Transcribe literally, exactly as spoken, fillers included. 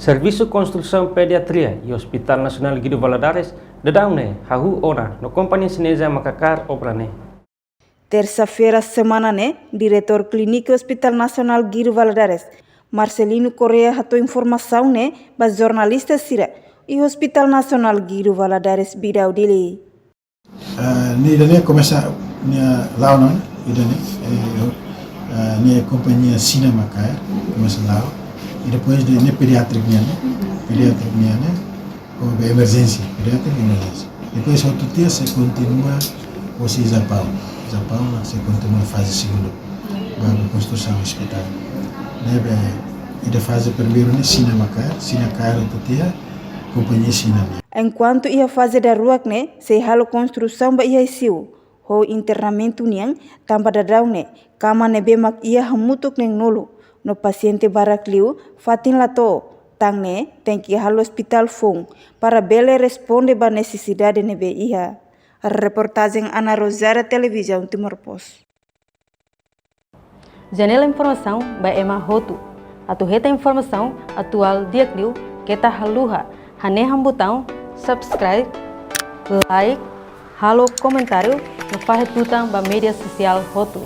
Servisu konstrusaun pediatria iha Hospital Nasionál Guido Valadares daudaun ne'e hahú ona no kompañia xineza maka kaer obra ne'e. Tersa-feira semana ne'e, Diretór Klíniku Hospital Nasionál Guido Valadares, Marcelino Correia, hato'o informasaun ne'e ba jornalista sira iha Hospital Nasionál Guido Valadares, Bidau, Dili. Ah, ne'e ida-ne'e komesa nia la'o ona, ida-ne'e, eh, ah, nia kompañia Xina mak kaer, komesa la'o. I depois de ne'e pediatrik nian, ne'e, pediatrik nian, ne'e, ho emerjénsia, pediatrik emerjénsia. Depois hotu tiha sei kontinua hosi Japaun. Japaun sei kontinua faze segundu. Ba konstrusaun ospitál. Ne'ebé, ida faze primeiru ne'e Xina mak kaer, Xina kaer hotu tiha, kompañia Xina nian. Enkuantu iha faze daruak ne'e, sei halo konstrusaun ba iha ai-si-iu, ho internamentu nian, tanba daudaun ne'e, kama ne'ebé mak iha hamutuk neen-nulu, no pasiente barak liu, fatin la to'o, tan ne'e, tenke halo ospitál foun, para bele responde ba nesesidade ne'ebé iha. Reportajen Ana Rosada, Televizaun Timor Post. Janela informasaun ba ema hotu. Atu hetan informasaun atuál di'ak liu, keta haluha hanehan butaun subscribe, like, halo komentáriu, no fahe tutan ba média sosiál hotu.